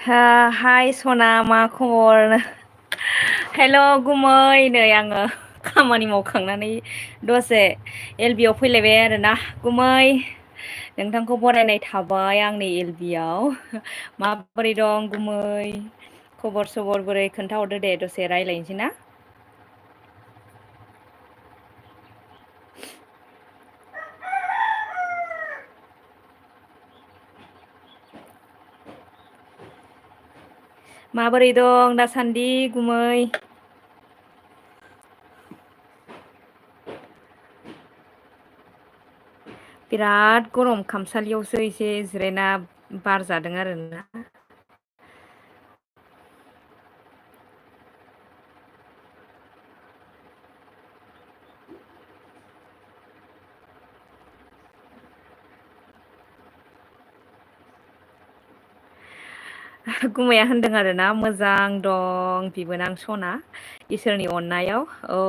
हाय सना मा खबर? हेल' गुमै नै आङो खामानि मावखांनानै दसे एलबि आव फैलायबाय आरोना गुमै नोंथांखौ बरायनाय थाबाय आंनि एलबि आव माबोरै दं गुमै खबर सबर बोरै खोन्थाहरदो दे दसे रायज्लायनोसै ना? माबोरै दं दासान्दि गुमै? बिराद गरम खामसालियावसो एसे जिरायना बार जादों आरोना। गुमैया होनदों आरोना मोजां दं बिबोनां सना इसोरनि अननायाव औ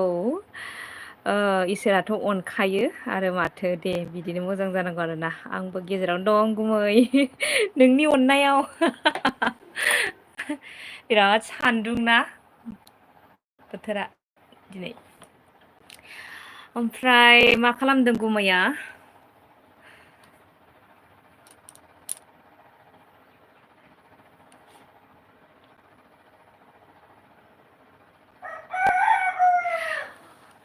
इसोराथ' अनखायो आरो माथो दे बिदिनो मोजां जानांगौ आरोना आंबो गेजेरावनो दं गुमै नोंनि अननायाव बिराद सान्दुं ना बोथोरा दिनै ओमफ्राय मा खालामदों गुमैया?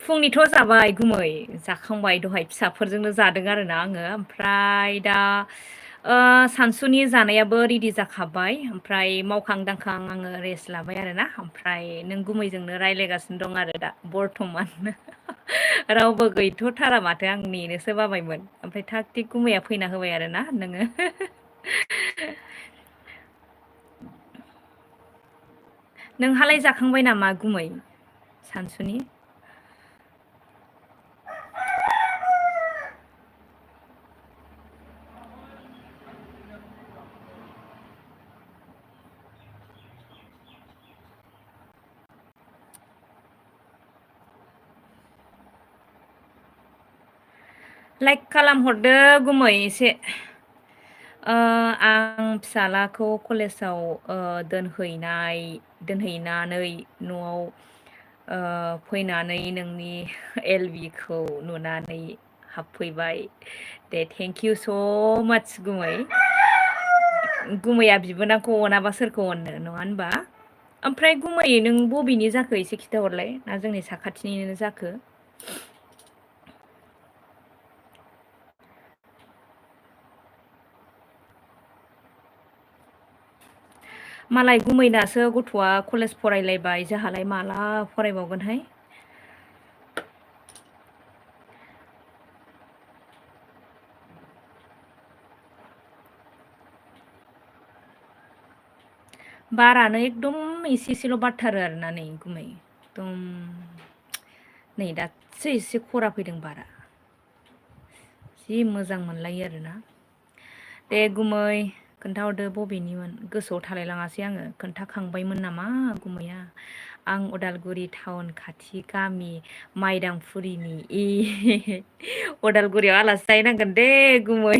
फुंनिथ' जाबाय गुमै जाखांबाय दहाय फिसाफोरजोंनो जादों आरोना आङो ओमफ्राय दा सानसुनि जानायाबो रेडि जाखाबाय ओमफ्राय मावखां दांखां आङो रेस्ट लाबाय आरोना ओमफ्राय नों गुमैजोंनो रायज्लायगासिनो दं आरो दा बर्थमान रावबो गैथ'थारा माथो आं नेनोसो बाबायमोन ओमफ्राय थाग थिग गुमैया फैना होबाय आरोना नोङो नोंहालाय जाखांबाय नामा गुमै सानसुनि? लाइक खालामहरदो गुमै एसे आं फिसालाखौ कलेजाव दोनहैनानै न'आव फैनानै नोंनि एलबि खौ नुनानै हाबफैबाय दे थेंक इउ स' माच गुमै गुमैया बिबोनांखौ अनाबा सोरखौ अननो नङा होनबा ओमफ्राय गुमै नों बबेनि जाखो एसे खिन्थाहरलाय ना जोंनि साखाथिनिनो जाखो? मालाय गुमैनासो गथ'आ कलेज फरायलायबाय जोंहालाय माला फरायबावगोनहाय। बारानो एकदम एसे एसेल' बारथारो आरोना नै गुमै एकदम नै दासो एसे खरा फैदों बारा जि मोजां मोनलायो आरोना। दे गुमै खोन्थाहरदो बबेनिमोन गोसोआव थालायलाङासै आङो खोन्थाखांबायमोन नामा गुमैया आं उदालगुरि टाउन खाथि गामि माइदांफुरिनि उदालगुरियाव आलासि जाहैनांगोन दे गुमै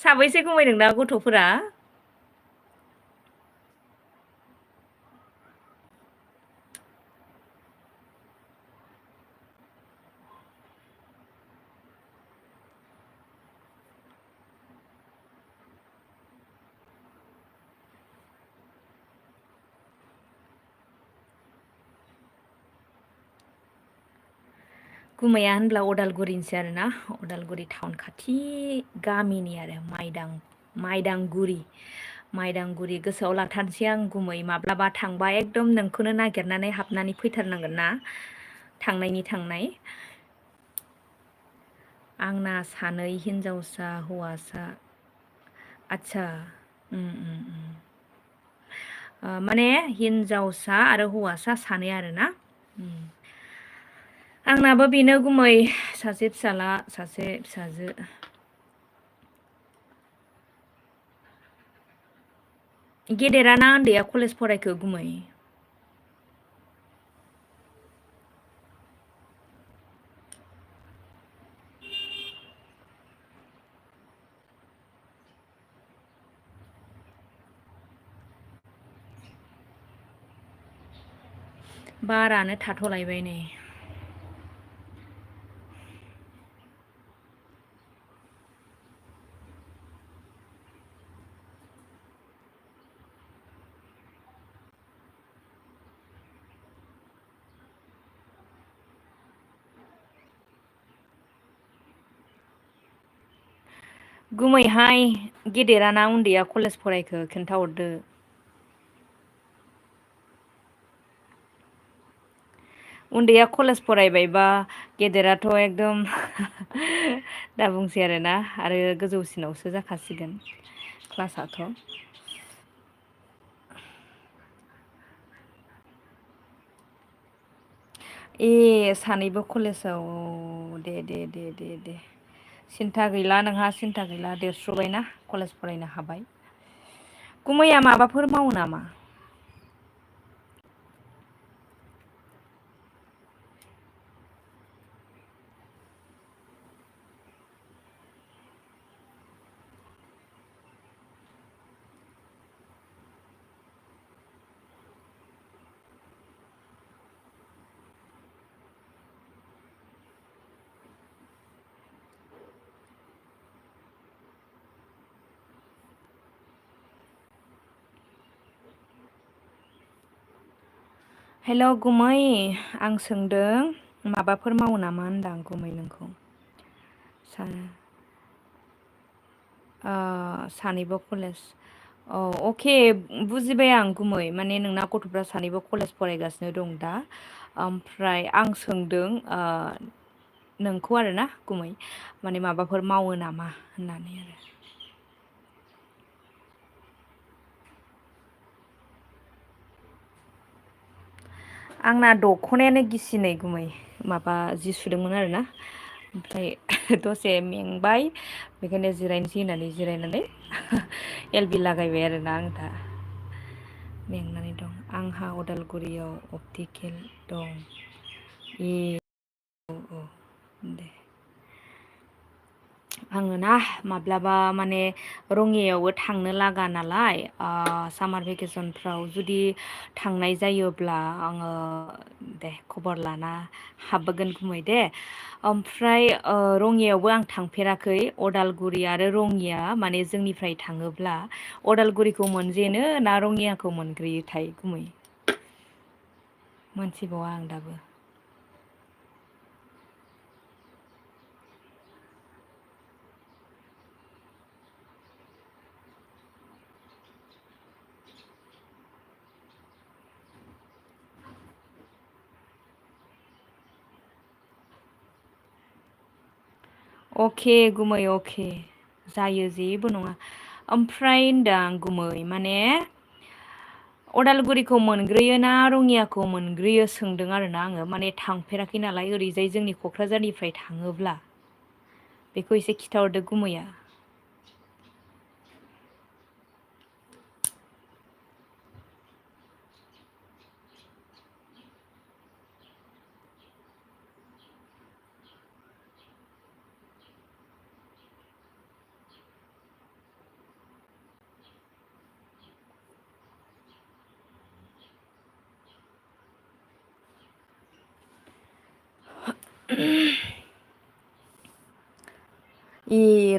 साबैसे गुमै नोंना गथ'फोरा? गुमैया होनब्ला अदालगुरिनिसो आरोना अदालगुरि टाउन खाथि गामिनि आरो माइदांगुरि गोसोआव लाथारसै आं गुमै माब्लाबा थांबा एकदम नोंखौनो नागिरनानै हाबनानै फैथारनांगोन ना थांनाय आंना सानै हिन्जावसा हौवासा आदसा माने हिन्जावसा आरो हौवासा सानै आरोना आंनाबो बेनो गुमै सासे फिसाला सासे फिसाजो। गेदेराना उन्दैया कलेज फरायखो गुमै? बारानो थाथ'लायबाय नै। गुमैहाय गेदेरा ना उन्दैया कलेज फरायखो खिन्थाहरदो। उन्दैया कलेज फरायबायबा गेदेराथ' एकदम दा बुंसै आरोना आरो गोजौसिनावसो जाखासिगोन क्लासाथ'। ए सानैबो कलेजाव दे दे दे दे दे सिन्था गैला नोंहा सिन्था गैला देरस्र'बायना कलेज फरायनो हाबाय। गुमैया माबाफोर मावो नामा? हेल' गुमै आं सोंदों माबाफोर मावो नामा होनदां गुमै नोंखौ। सानैबो कलेज औ अके बुजिबाय आं गुमै माने नोंना गथ'फ्रा सानैबो कलेज फरायगासिनो दं दा ओमफ्राय आं सोंदों नोंखौ आरोना गुमै माने माबाफोर मावो नामा होननानै आरो। आंना दख'नायानो गिसिनै गुमै माबा जि सुदोंमोन आरोना ओमफ्राय दसे मेंबाय बेखायनो जिरायनोसै होननानै जिरायनानै एलबि लागायबाय आरोना आं दा मेंनानै दं। आंहा अदालगुरियाव अपटिकेल दं। ए औ औ दे आङो ना माब्लाबा माने रङियायावबो थांनो लागा नालाय सामार भेकेसनफ्राव जुदि थांनाय जायोब्ला आङो दे खबर लाना हाबबोगोन गुमै दे ओमफ्राय रङियायावबो आं थांफेराखै अदालगुरि आरो रङिया माने जोंनिफ्राय थाङोब्ला अदालगुरिखौ मोनजेनो ना रङियाखौ मोनग्रोयोथाय गुमै मोनथिबावा आं दाबो। अके गुमै अके जायो जेबो नङा ओमफ्राय होनदां गुमै माने अदालगुरिखौ मोनग्रोयो ना रङियाखौ मोनग्रोयो सोंदों आरोना आङो माने थांफेराखै नालाय ओरैजाय जोंनि क'क्राझारनिफ्राय थाङोब्ला बेखौ एसे खिन्थाहरदो गुमैया।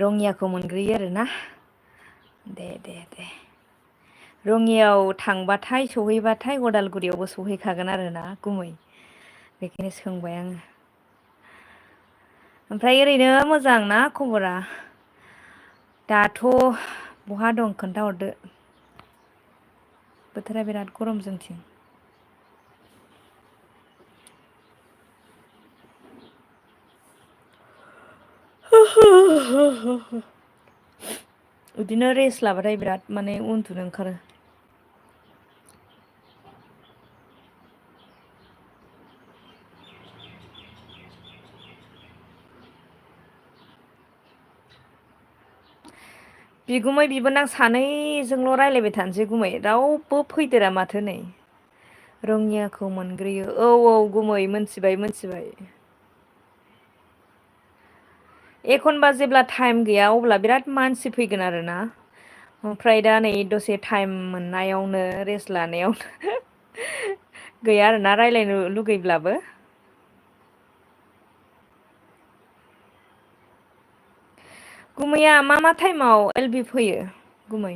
रङियाखौ मोनग्रोयो आरोना दे दे दे रङियाव थांबाथाय सहैबाथाय अदालगुरियावबो सहैखागोन आरोना गुमै बेखायनो सोंबाय आङो। ओमफ्राय ओरैनो मोजां ना खबरा दाथ' बहा दं खोन्थाहरदो। बोथोरा बिराद गरम जोंथिं। बिदिनो रेस्ट लाबाथाय बिराद माने उन्दुनो ओंखारो। बिगुमै बिबोनां सानैजोंल' रायलायबाय थानोसै गुमै रावबो फैदेरा माथो नै रङियाखौ मोनग्रोयो औ औ गुमै मोनथिबाय मोनथिबाय। एखनबा जेब्ला टाइम गैया अब्ला बिराद मानसि फैगोन आरोना ओमफ्राय दा नै दसे टाइम मोननायावनो रेस्ट लानायावनो गैया आरोना रायलायनो लुगैब्लाबो। गुमैया मा टाइमाव एलबि फैयो गुमै?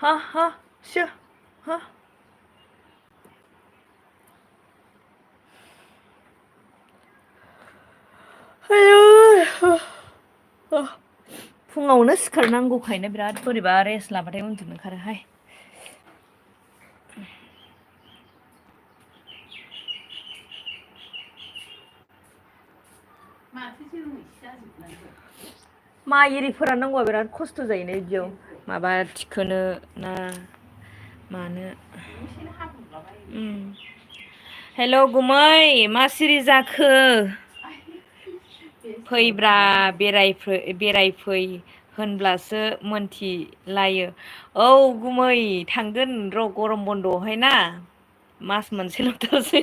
हा शो हा आयौ फुङावनो सिखारनांगौखायनो बिराद बोरैबा रेस्ट लाबाथाय उन्दुनो ओंखारोहाय। माइ एरि फोराननांगौआ बिराद खस्थ' जायोना बिदियाव माबा थिखोनो ना मानो। हेल' गुमै मा सिरि जाखो? फैब्रा बेरायफै होनब्लासो मोनथिलायो। औ गुमै थांगोन र' गरम बन्द'आवहाय ना। मास मोनसेल'थ'सै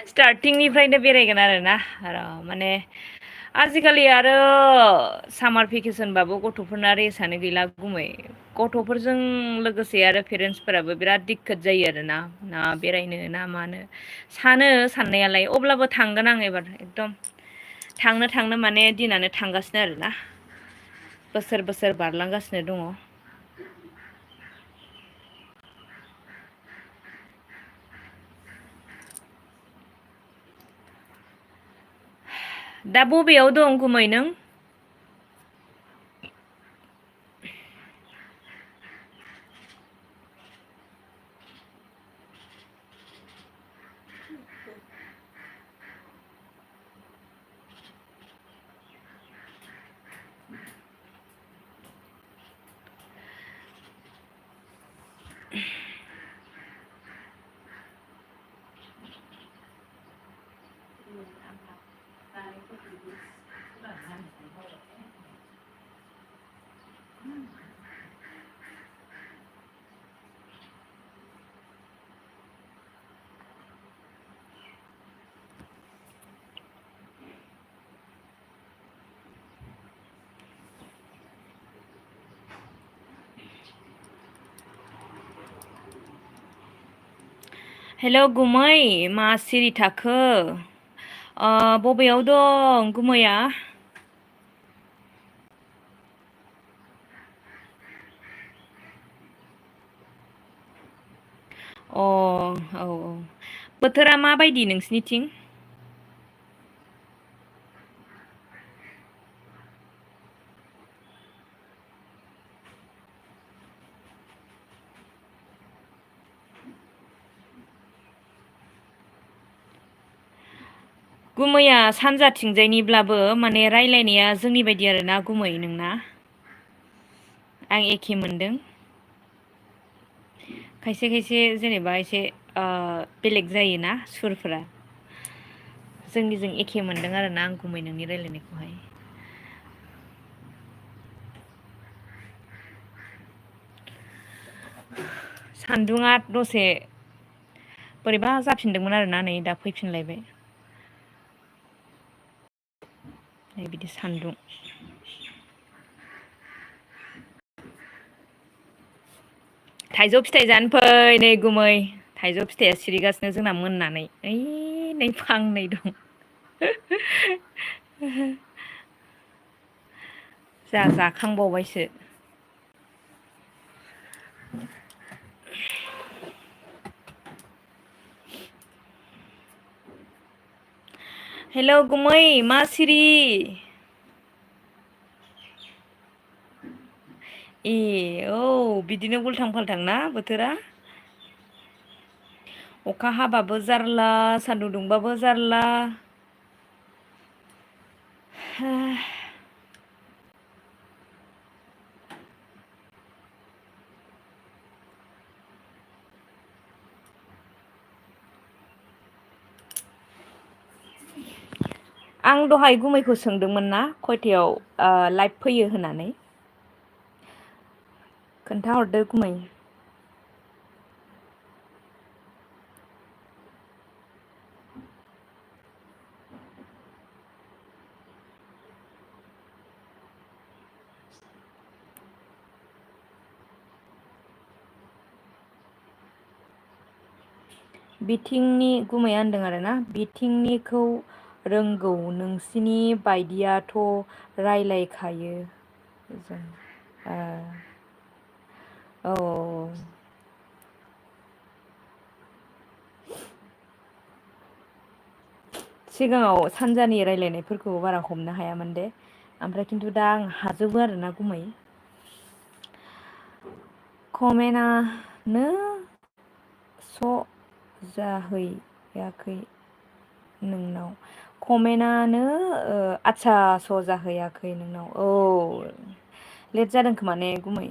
स्टार्टिंनिफ्रायनो बेरायगोन आरोना र' माने आजिखालि आरो सामार भेकेसनबाबो गथ'फोरना रेसआनो गैला गुमै। गथ'फोरजों लोगोसे आरो पेरेन्टसफोराबो बिराद दिक्कत जायो आरोना ना बेरायनो ना मानो सानो साननायालाय अब्लाबो थांगोन आं एबार एकदम थांनो माने दिनानो थांगासिनो आरोना बोसोर बारलांगासिनो दङ। दा बबेयाव दं गुमै नों? हेल' गुमै मा सिरि थाखो? बबेयाव दं गुमैया? अ औ बोथोरा माबायदि नोंसिनिथिं? गुमैया सानजाथिंजायनिब्लाबो माने रायलायनाया जोंनि बायदि आरोना गुमै नोंना। आं एखे मोनदों। खायसे जेनेबा एसे बेलेग जायोना सुरफोरा जोंनिजों एखे मोनदों आरोना आं गुमै नोंनि रायलायनायखौहाय। सान्दुङा दसे बोरैबा जाफिनदोंमोन आरोना नै दा फैफिनलायबाय। नै बिदि सान्दुं। थाइजौ फिथाइ जानो फै नै गुमै थाइजौ फिथाइया सिरिगासिनो जोंना मोननानै ओइ नै फांनै दं। जोंहा जाखांबावबायसो। हेल' गुमै मा सिरि? ए औ बिदिनो उल्थां फाल्थां ना बोथोरा। अखा हाबाबो जारला सान्दुं दुंबाबो जारला। आं दहाय गुमैखौ सोंदोंमोन ना खयथायाव लाइभ फैयो होननानै। खोन्थाहरदो गुमै। बिथिंनि गुमैया होनदों आरोना बिथिंनिखौ रोंगौ नोंसिनि बायदियाथ' रायलायखायो जों औ सिगाङाव सानजानि रायलायनायफोरखौ बारा हमनो हायामोन दे ओमफ्राय खिन्थु दा आं हाजोबो आरोना गुमै कमेन्टआनो स' जाहैयाखै नोंनाव कमेन्टआनो आदसा स' जाहैयाखै नोंनाव औ लेट जादों खोमा ने गुमै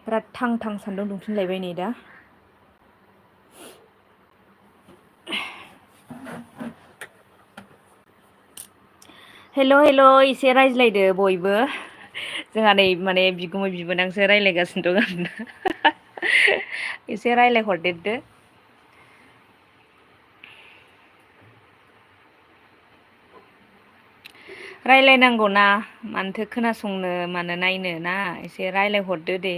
बिराद थां थां सान्दुं दुंफिनलायबाय नै दा हेल' हेल' एसे रायज्लायदो बयबो जोंहा नै माने बिगुमै बिबोनांसो रायज्लायगासिनो दं आरोना एसे रायज्लायहरदेरदो रायलायनांगौना मानोथो खोनासंनो मानो नायनो ना एसे रायलायहरदो दे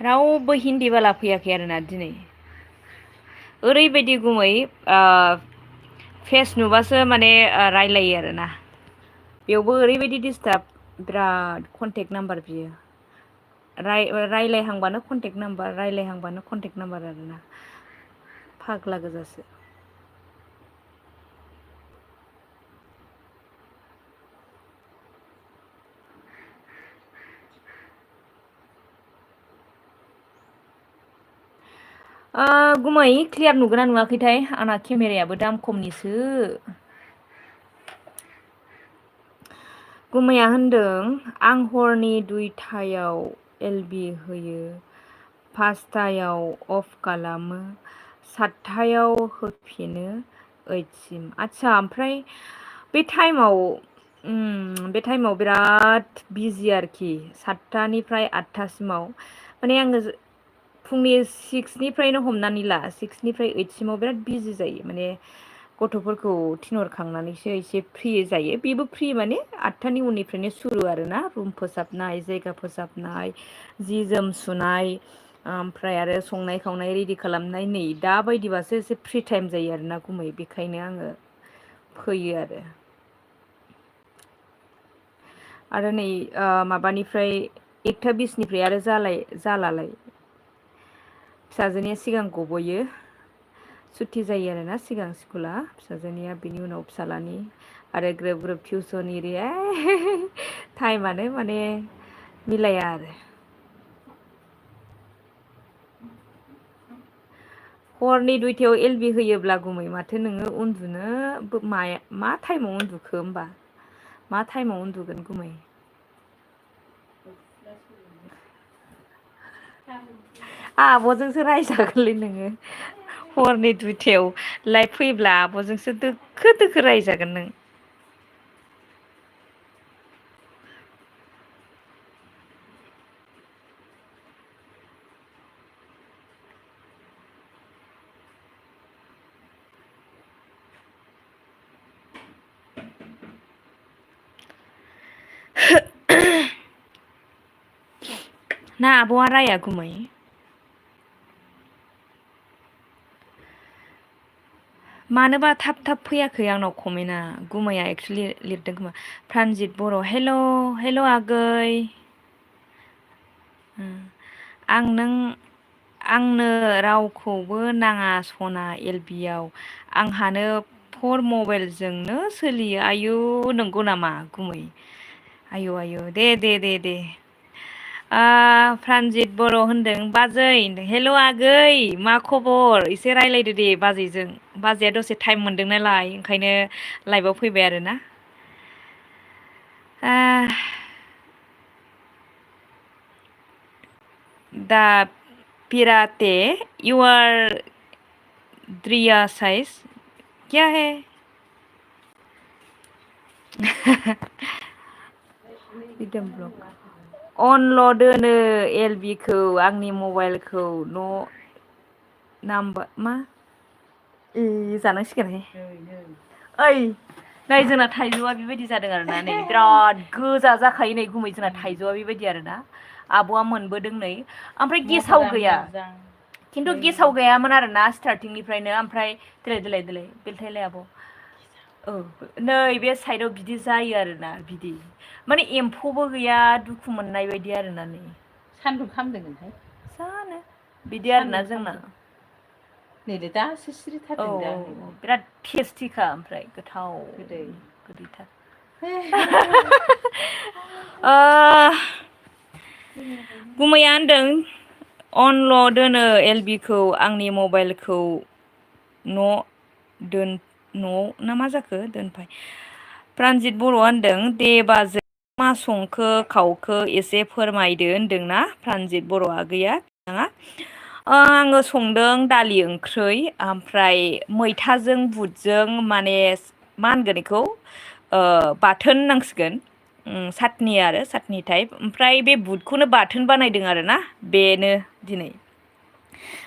रावबो हिन्दी बाला फैयाखै आरोना दिनै ओरैबायदि गुमै फेस नुबासो माने रायलायो आरोना बेयावबो ओरैबायदि दिस्टार्ब बिराद कन्टेक्ट नाम्बार बियो रायलायहांबानो कन्टेक्ट नाम्बार रायलायहांबानो कन्टेक्ट नाम्बार आरोना फाग्ला गोजासो गुमै क्लियार नुगोना नुवाखैथाय आंना केमेरायाबो दाम खमनिसो गुमैया होनदों आं हरनि 2टायाव एलबि होयो 5टायाव अफ खालामो 7टायाव होफिनो 8सिम आदसा ओमफ्राय बे टाइमाव बिराद बिजि आरोखि 7टानिफ्राय 8टासिमाव माने आङो फुंनि 6निफ्रायनो हमनानै ला 6निफ्राय 8सिमाव बिराद बिजि जायो माने गथ'फोरखौ थिनहरखांनानैसो एसे फ्रि जायो बेबो फ्रि माने 8टानि उननिफ्रायनो सुरु आरोना रुम फोसाबनाय जायगा फोसाबनाय जि जोम सुनाय ओमफ्राय आरो संनाय खावनाय रेडि खालामनाय नै दा बायदिबासो एसे फ्रि टाइम जायो आरोना गुमै बेखायनो आङो फैयो आरो नै माबानिफ्राय 1:20निफ्राय आरो जालालाय फिसाजोनिया सिगां गबोयो सुथि जायो आरोना सिगां स्कुला फिसाजोनिया बिनि उनाव फिसालानि आरो ग्रोब ग्रोब टिउसन एरि टाइमानो माने मिलाया आरो हरनि 2टायाव एलबि होयोब्ला गुमै माथो नोङो उन्दुनो मा टाइमाव उन्दुखो होमबा मा टाइमाव उन्दुगोन गुमै आब'जोंसो रायजागोनलै नोङो हरनि 2टायाव लाइभ फैयोब्ला आब'जोंसो दोखो दोखो रायजागोन नों ना आब'आ राया गुमै मानोबा थाब थाब फैयाखै आंनाव कमेन्टआ गुमैया एक्सुलि लिरदों खोमा प्रानजित बर' हेल' हेल' आगै आंनो रावखौबो नाङा सना एलबियाव आंहानो 4 मबाइलजोंनो सोलियो आयु नंगौ नामा गुमै आयु दे प्रानजित बर' होनदों बाजै हेल' आगै मा खबर एसे रायलायदो दे बाजैजों बाजैया दसे टाइम मोनदों नालाय ओंखायनो लाइभआव फैबाय आरोना दा पिराते यू आर द्रिया साइज क्या है एकदम ब्लॉक अनल' दोनो एलबिखौ आंनि मबाइलखौ न' नाम्बार मा जानांसिगोनहाय ओइ नै जोंना थाइजौआ बेबायदि जादों आरोना नै बिराद गोजा जाखायो नै गुमै जोंना थाइजौआ बेबायदि आरोना आब'आ मोनबोदों नै ओमफ्राय गेसाव गैया खिन्थु गेसाव गैयामोन आरोना स्टार्टिंनिफ्रायनो ओमफ्राय देलाय बेलथायलाय आब' औ नै बे साइडआव बिदि जायो आरोना बिदि माने एम्फौबो गैया दुखु मोननाय बायदि आरोना नै सान्दुं खामदोंहाय जानो बिदि आरोना जोंना नैलै दासो सिरिथारदों दा बिराद टेस्टिखा ओमफ्राय गोथाव गोदैथार गुमैया होनदों अनल' दोनो एलबिखौ आंनि मबाइलखौ न'आव ना मा जाखो दोनफाय प्रानजित बर'आ होनदों दे बाजै मा संखो खावखो एसे फोरमायदो होनदोंना प्रानजित बर' आगैया बिथाङा आङो संदों दालि ओंख्रै ओमफ्राय मैथाजों बुटजों माने मा होनगोन बेखौ बाथोन नांसिगोन सातनि आरो सातनि टाइप ओमफ्राय बे बुटखौनो बाथोन बानायदों आरोना बेनो दिनै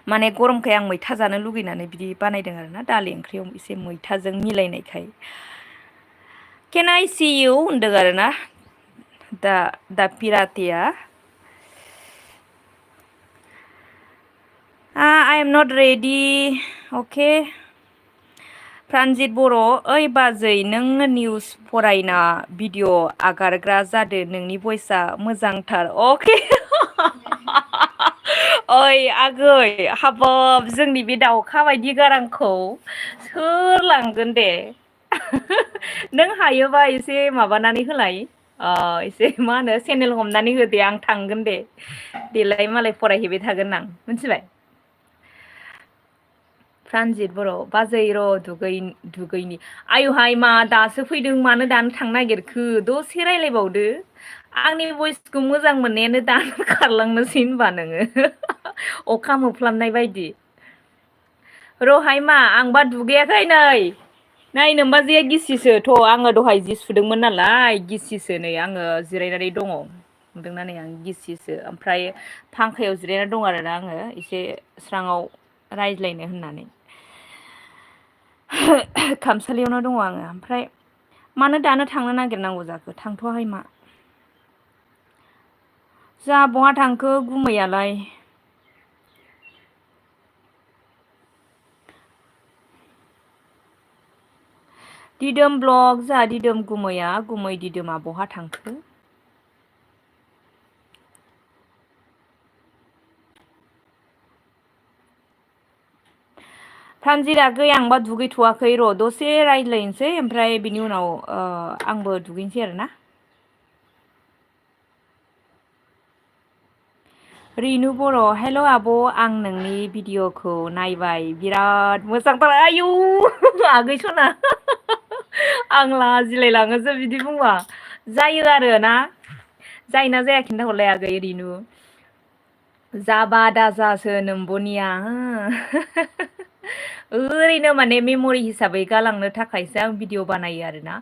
माने गरमखाय आं मैथा जानो लुगैनानै बिदि बानायदों आरोना दालि ओंख्रियाव एसे मैथाजों मिलायनायखाय केन आइ सि इउ होनदों आरोना दा पिरातिया आइ एम नट रेडि अके प्रानजित बर' ओइ बाजै नों निउस फरायना भिडिअ आगारग्रा जादो नोंनि भइसआ मोजांथार अके ओइ आगै हाबाब जोंनि बे दाउखा बायदि गारांखौ सोर लांगोन दे नों हायोबा एसे माबानानै होलाय एसे मा होनो चेनेल हमनानै होदे आं थांगोन दे देलाय मालाय फरायहैबाय थागोन आं मिथिबाय प्रानजित बर' बाजै र' दुगैनि आयुहाय मा दासो फैदों मानो दानो थांनो नागिरखो दसे रायलायबावदो आंनि भइसखौ मोजां मोननायानो दानो खारलांनोसै होनबा नोङो अखा मोफ्लामनाय बायदि रहाय मा आंबा दुगैयाखै नै नोमबाजैया गिसिसो थ' आङो दहाय जि सुदोंमोन नालाय गिसिसो नै आङो जिरायनानै दङ नुदोंना नै आं गिसिसो ओमफ्राय फांखायाव जिरायनानै दं आरोना आङो एसे स्राङाव रायज्लायनो होननानै खामसालियावनो दङ आङो ओमफ्राय मानो दानो थांनो नागिरनांगौ जाखो थांथ'हाय मा जा बहा थांखो गुमैयालाय दिदोम ब्लग जा दिदोम गुमैया गुमै दिदोमा बहा थांखो प्रानजित आगै आंबा दुगैथ'वाखै र' दसे रायज्लायनोसै ओमफ्राय बिनि उनाव आंबो दुगैनोसै आरोना रिनु बर' हेल' आब' आं नोंनि भिडिअ'खौ नायबाय बिराद मोजांथार आयु आगै सना आं लाजिलायलाङोसो बिदि बुंबा जायो आरो ना जायोना जाया खिन्थाहरलाय आगै रिनु जाबा दाजासो नोम्बनिया ओरैनो माने मेम'रि हिसाबै गालांनो थाखायसो आं भिडिअ बानायो आरोना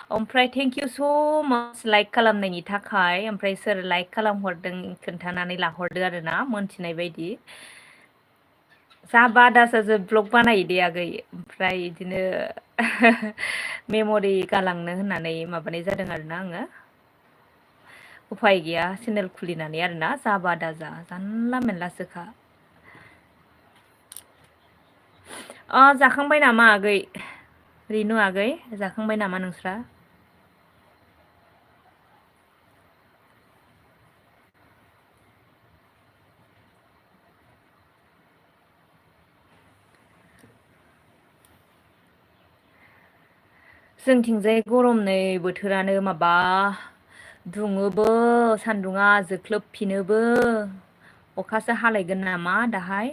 ओमफ्राय थेंक इउ स' माच लाइक खालामनायनि थाखाय ओमफ्राय सोर लाइक खालामहरदों खोन्थानानै लाहरदो आरोना मोनथिनाय बायदि जाबा दाजासो ब्लग बानायो दे आगै ओमफ्राय बिदिनो मेम'रि गालांनो होननानै माबानाय जादों आरोना आङो उफाय गैया चेनेल खुलिनानै आरोना जाबा दाजा जानला मेनलासोखा जाखांबाय नामा आगै रिनु आगै जाखांबाय नामा नोंस्रा जोंथिंजाय गरम नै बोथोरानो माबा दुङोबो सान्दुङा जोख्लोबफिनोबो अखासो हालायगोन नामा दाहाय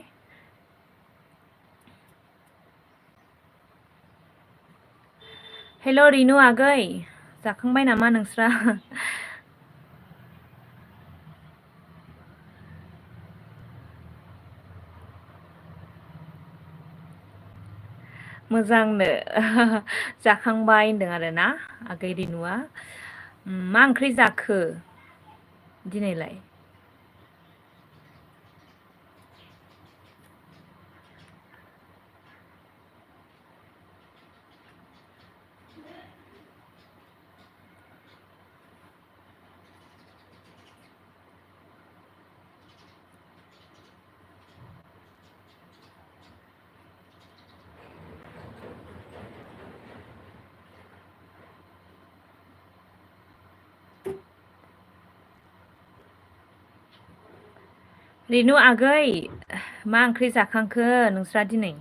हेल' रिनु आगै जाखांबाय नामा नोंस्रा मोजांनो जाखांबाय होनदों आरोना आगै रिनुआ मा ओंख्रि जाखो दिनैलाय रिनु आगै मा ओंख्रि जाखांखो नोंस्रा दिनै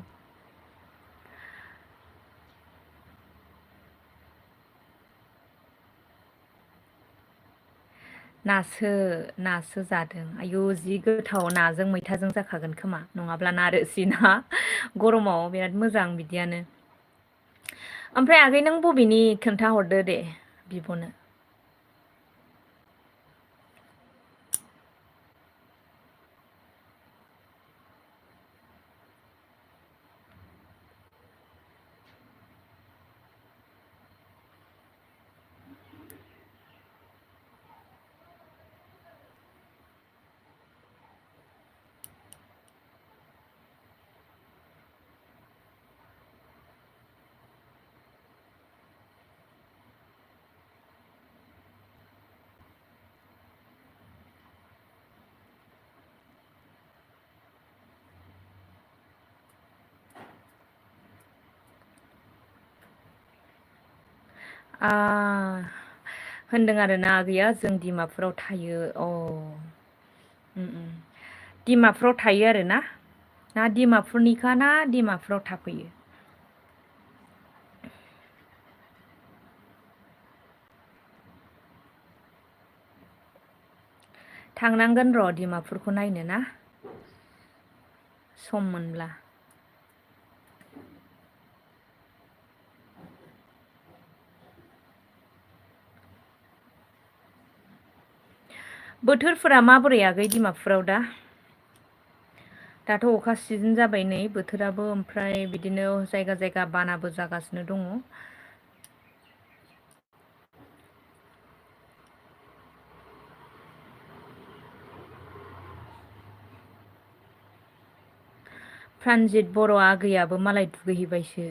नासो जादों आयु जि गोथाव नाजों मैथाजों जाखागोन खोमा नङाब्ला ना रोसि ना गरमाव बिराद मोजां बिदियानो ओमफ्राय आगै नों बबेनि खोन्थाहरदो दे बिब'नो होनदों आरोना आगैया जों डिमापुराव थायो अ डिमापुराव थायो आरोना ना डिमापुरनिखा ना डिमापुराव थाफैयो थांनांगोन र' डिमापुरखौ नायनो ना सम मोनब्ला बोथोरफोरा माबोरै आगै डिमापुराव दाथ' अखा सिजोन जाबाय नै बोथोराबो ओमफ्राय बिदिनो जायगा जायगा बानाबो जागासिनो दङ प्रानजित बर' आगैयाबो मालाय दुगैहैबायसो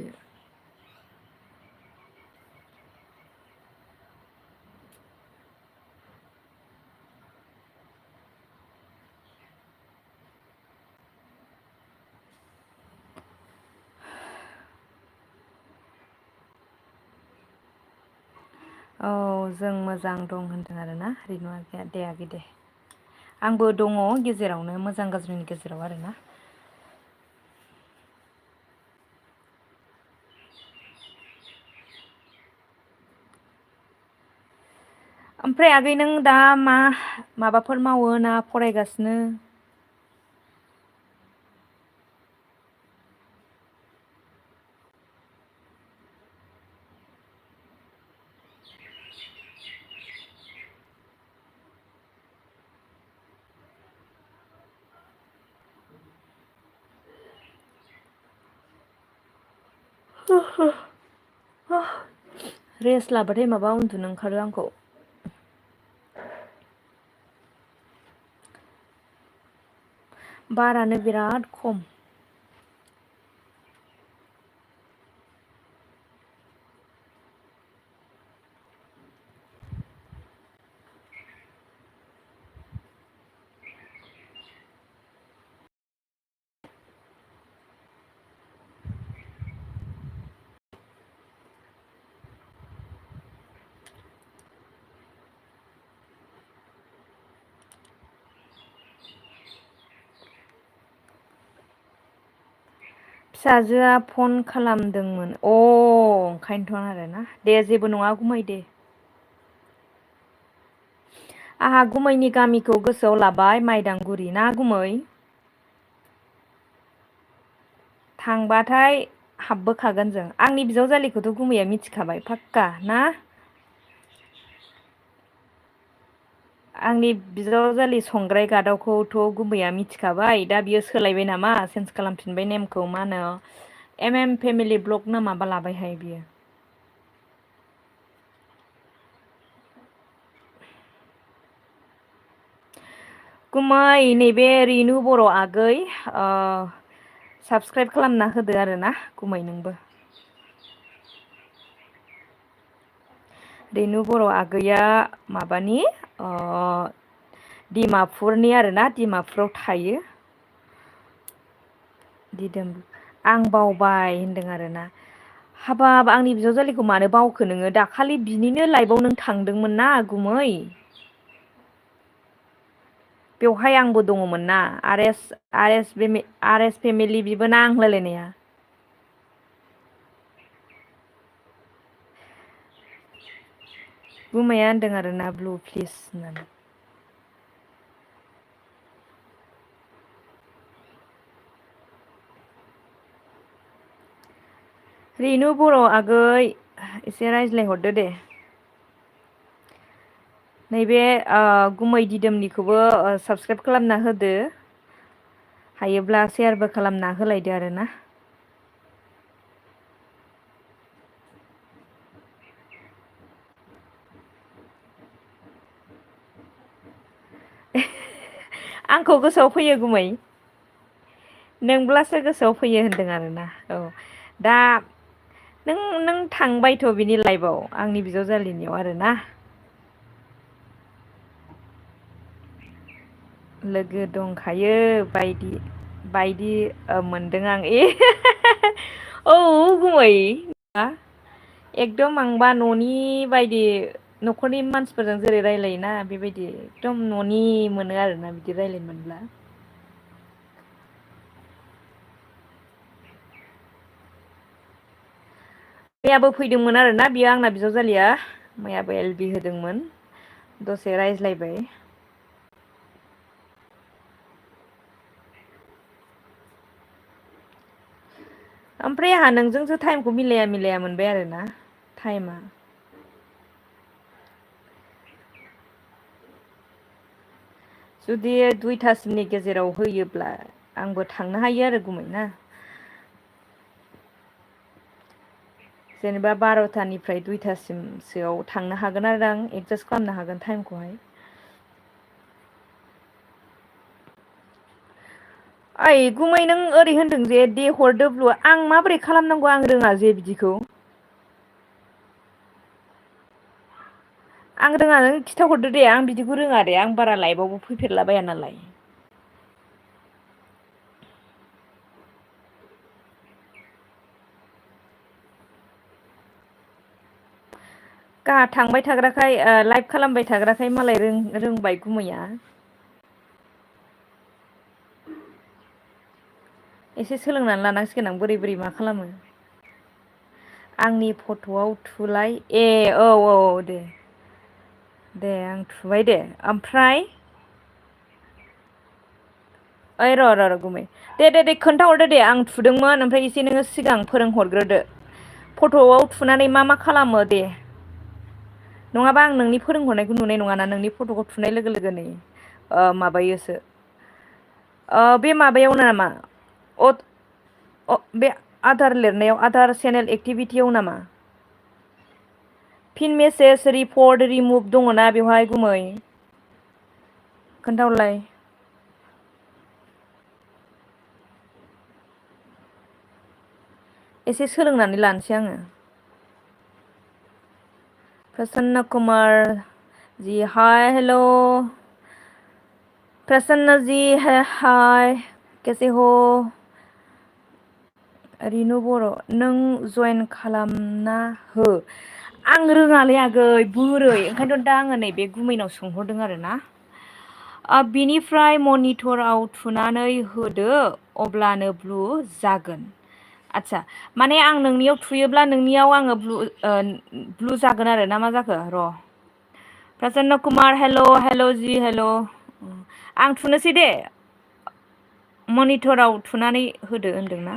औ जों मोजां दं होनदों आरोना रिनु आगैया दे आगै दे आंबो दङ गेजेरावनो मोजां गाज्रिनि गेजेराव आरोना ओमफ्राय आगै नों दा माबाफोर मावो ना फरायगासिनो रेस्ट लाबाथाय माबा उन्दुनो ओंखारो आंखौ बारानो बिराद खम फिसाजोआ फन खालामदोंमोन ओंखायनोथ' आरोना दे जेबो नङा गुमै दे आंहा गुमैनि गामिखौ गोसोआव लाबाय माइदांगुरि ना गुमै थांबाथाय हाबबोखागोन जों आंनि बिजावजालिखौथ' गुमैया मिथिखाबाय फाक्का ना आंनि बिजावजालि संग्राय गादावखौथ' गुमैया मिथिखाबाय दा बियो सोलायबाय नामा चेन्ज खालामफिनबाय नेमखौ मा होनो एम फेमिलि ब्लक ना माबा लाबायहाय बियो गुमै नैबे रिनु बर' आगै साबसक्राइब खालामना होदो आरो ना गुमै नोंबो। रेनु बर' आगैया माबानि डिमापुरनि आरोना डिमापुराव थायो। दिदोम आं बावबाय होनदों आरोना। हाबाब आंनि बिजावजालिखौ मानो बावखो नोङो दाखालि बिनिनो लाइफआव नों थांदोंमोन ना गुमै। बेवहाय आंबो दङमोन ना आर एस फेमिलि बिबो ना आं होलायलायनाया। गुमैया होनदों आरोना ब्लु प्लिस होननानै। रेनु बर' आगै एसे रायज्लायहरदो दे। नैबे गुमै दिदोमनिखौबो साबसक्राइब खालामना होदो। हायोब्ला सेयारबो खालामना होलायदो आरोना। आंखौ गोसोआव फैयो गुमै। नोंब्लासो गोसोआव फैयो होनदों आरोना औ दा नों थांबायथ' बिनि लाइफआव आंनि बिजावजालिनियाव आरोना। लोगो दंखायो बायदि मोनदों आं औ गुमै एकदम आंबा न'नि बायदि न'खरनि मानसिफोरजों जेरै रायलायोना बेबायदि एकदम न'नि मोनो आरोना बिदि रायलायनो मोनब्ला। मैयाबो फैदोंमोन आरोना बियो आंना बिजावजालिया मैयाबो एलबि होदोंमोन दसे रायज्लायबाय। ओमफ्राय आंहा नोंजोंसो टाइमखौ मिलाया मोनबाय आरोना टाइमा। जुदि दुइथासिमनि गेजेराव होयोब्ला आंबो थांनो हायो आरो गुमै ना। जेनेबा 12थानिफ्राय 2थासिमसोआव थांनो हागोन आरो आं एडजास्ट खालामनो हागोन टाइमखौहाय। ओइ गुमै नों ओरै होनदों जे दे हरदो ब्लुआ आं माबोरै खालामनांगौ आं रोङा जे बिदिखौ। आं रोङा नों खिथाहरदो दे आं बिदिखौ रोङा दे आं बारा लाइफआवबो फैफेरलाबाया नालाय। गाहा थांबाय थाग्राखाय लाइभ खालामबाय थाग्राखाय मालाय रोंबाय गुमैया। एसे सोलोंनानै लानांसिगोन आं बोरै मा खालामो। आंनि फट'आव थुलाय ए औ दे आं थुबाय दे ओमफ्राय ओइ र' गुमै दे खोन्थाहरदो दे आं थुदोंमोन ओमफ्राय एसे नोङो सिगां फोरोंहरग्रोदो फट'आव थुनानै मा खालामो दे। नङाबा आं नोंनि फोरोंहरनायखौ नुनाय नङाना नोंनि फट'खौ थुनाय लोगो लोगोनै माबायोसो बे माबायाव नामा बे आधार लिरनायाव आधार चेनेल एक्टिभिटियाव नामा? फिन मेसेज रिपर्ट रिमुभ दङना बेवहाय गुमै खोन्थाहरलाय। एसे सोलोंनानै लानोसै आङो। प्रसन्न कुमार जी हाय हेलो प्रसन्न जी है हाय कैसे हो? रिनु बर' नों जइेन खालामना हो आं रोङालै आगै बोरै ओंखायनोथ' दा आङो नैबे गुमैनाव सोंहरदों आरोना। बिनिफ्राय मनिटराव थुनानै होदो अब्लानो ब्लु जागोन। आदसा माने आं नोंनियाव थुयोब्ला नोंनियाव आङो ब्लु जागोन आरो ना मा जाखो र' प्रसन्न कुमार हेल' जि हेल' आं थुनोसै दे मनिटराव थुनानै होदो होनदोंना।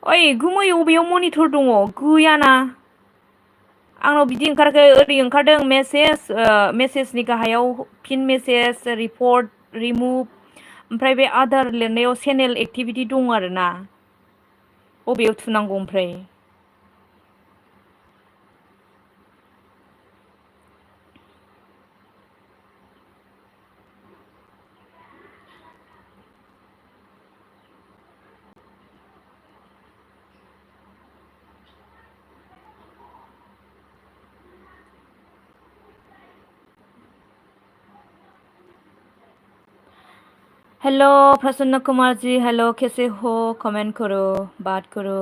ओइ गुमै अबेयाव मनिटर दङ गैयाना। आंनाव बिदि ओंखारखै ओरै ओंखारदों मेसेजनि गाहायाव फिन मेसेज रिपर्ट रिमुभ ओमफ्राय बे आदार लिरनायाव चेनेल एक्टिभिटि दं आरोना बबेयाव थुनांगौ ओमफ्राय? हेलो प्रसन्न कुमार जी, हेलो कैसे हो? कमेंट करो, बात करो।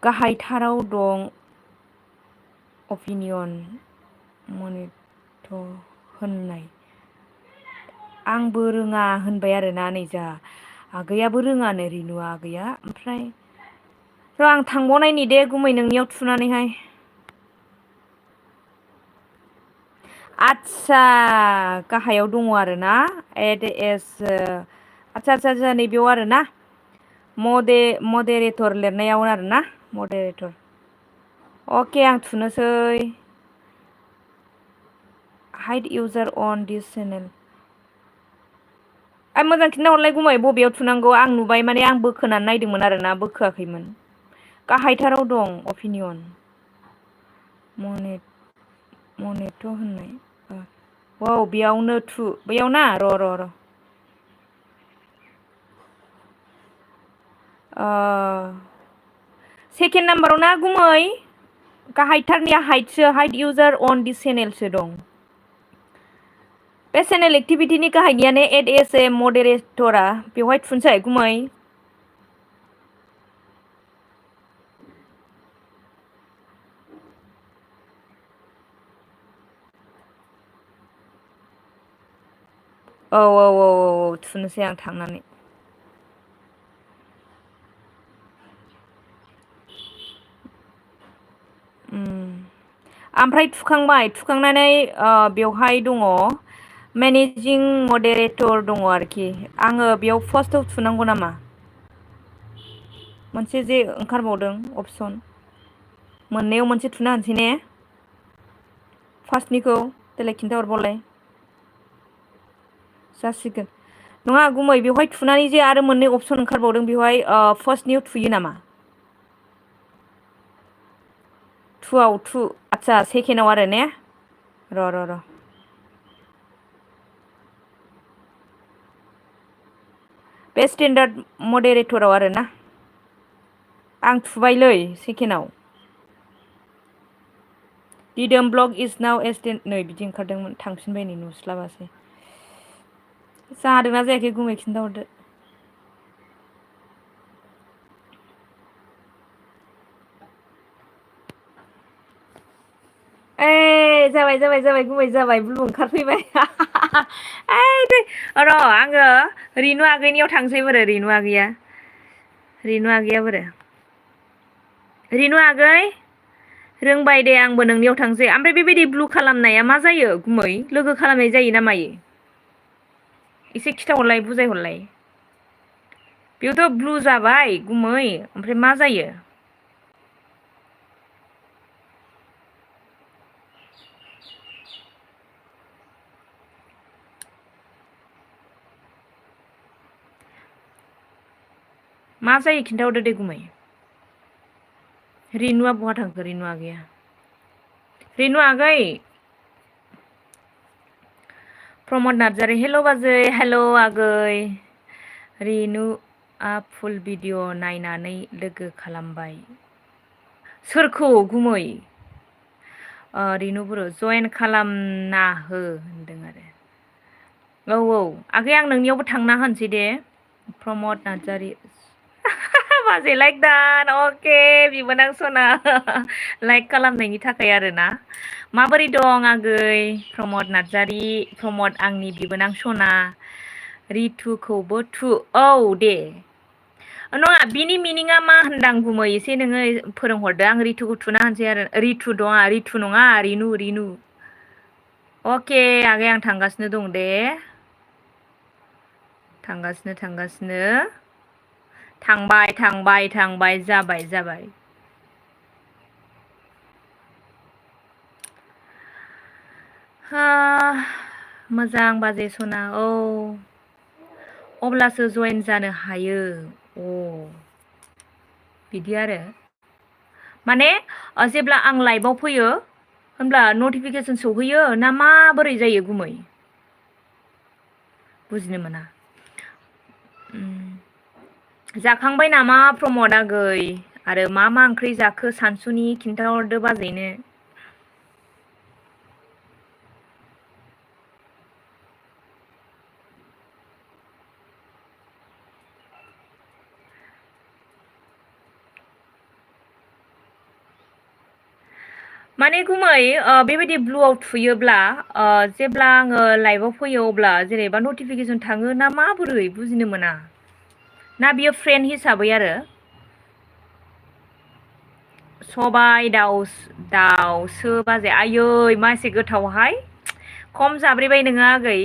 गाहायथाराव दं अपिनियन मनिट होननाय। आंबो रोङा होनबाय आरोना नै जा आगैयाबो रोङानो रिनुआ आगैया। ओमफ्राय र' आं थांबावनायनि दे गुमै नोंनियाव थुनानैहाय। आदसा गाहायाव दङ आरोना एड एस आदसा आदसा आदसा नैबेयाव आरोना मडेरेटर लिरनायाव आरोना मडेरेटर। अके आं थुनोसै। Hide user on this channel. मोजां खिन्था हरलाय गुमै बबेयाव थुनांगौ? आं नुबाय माने आं बोखोनानै नायदोंमोन आरोना बोखोआखैमोन। गाहायथाराव दं अपिनियन मनेट होननाय। औ बेयावनो थु बैयाव ना र' सेकेन्ड नाम्बाराव ना गुमै गाहायथारनिया हाइड इउजार अन दिस चेनेलसो दं। बे चेनेल एक्टिभिटिनि गाहायनियानो एड एस ए मडेरेटरा बेवहाय थुनसै गुमै। औ थुनोसै आं थांनानै। ओमफ्राय थुखांनानै बेवहाय दङ मेनेजिं मडेरेटर दङ आरोखि। आङो बेयाव फार्स्टआव थुनांगौ नामा? मोनसे जे ओंखारबावदों अपसन मोननैयाव मोनसे थुना होनसै ने? फार्स्टनिखौ देलाय खिन्थाहरबावलाय। जासिगोन नङा गुमै बेवहाय थुनानै जे आरो मोननै अपसन ओंखारबावदों बेवहाय फार्स्टनियाव थुयो नामा? टुआव टु आदसा सेकेन्डआव आरो ने? र' बे स्टेन्डार्ड मडेरेटराव आरो ना? आं थुबायलै सेकेन्डआव। दिदोम ब्लग इज नाउ एसटेन नै बिदि ओंखारदोंमोन थांफिनबाय नै नुस्लाबासै। जादोंना जायाखै गुमै खिन्थाहरदो। जाबाय गुमै जाबाय ब्लु ओंखारफैबाय। र' आङो रिनु आगैनियाव थांसै बोरो रिनु आगैया बोरो रिनु आगै रोंबाय दे आंबो नोंनियाव थांसै। ओमफ्राय बेबायदि ब्लु खालामनाया मा जायो गुमै? लोगो खालामनाय जायो ना मायो? एसे खिथाहरलाय बुजायहरलाय। बेयावथ' ब्लु जाबाय गुमै ओमफ्राय मा जायो? मा जायो खिन्थाहरदो दे गुमै। रिनुआ बहा थांखो? रिनु आगैया रिनु आगै प्रमद नार्जारि हेल' बाजै हेल' आगै। रिनुआ फुल भिडिअ नायनानै लोगो खालामबाय। सोरखौ गुमै? रिनु बर' जयेन खालामना हो होनदों आरो। औ आगै आं नोंनियावबो थांना होनोसै दे। प्रमद नार्जारि बाजै लाइक दान अके बिबोनां सना लाइक खालामनायनि थाखाय आरोना। माबोरै दं आगै प्रमद नार्जारि? प्रमद आंनि बिबोनां सना। रितुखौबो थु औ दे नङा बिनि मिनिङा मा होनदां गुमै एसे नोङो फोरोंहरदो। आं रितुखौ थुना होनसै आरो रितु नङा रिनु। अके आगै आं थांगासिनो दं दे। थांगासिनो थांबाय जाबाय। मोजां बाजै सना औ अब्लासो जयेन जानो हायो। बिदि आरो माने जेब्ला आं लाइभआव फैयो होनब्ला नटिफिकेसन सौहैयो ना माबोरै जायो गुमै? बुजिनो मोना। जाखांबाय नामा प्रमद आगै? आरो मा मा ओंख्रि जाखो सानसुनि खिन्थाहरदो बाजैनो। माने गुमै बेबायदि ब्लुआव थुयोब्ला जेब्ला आङो लाइभआव फैयो अब्ला जेनेबा नटिफिकेसन थाङो ना माबोरै बुजिनो मोना ना बियो फ्रेन्ड हिसाबै आरो सबाय दाउसो बाजै आयै मा एसे गोथावहाय खम जाब्रेबाय नोङो आगै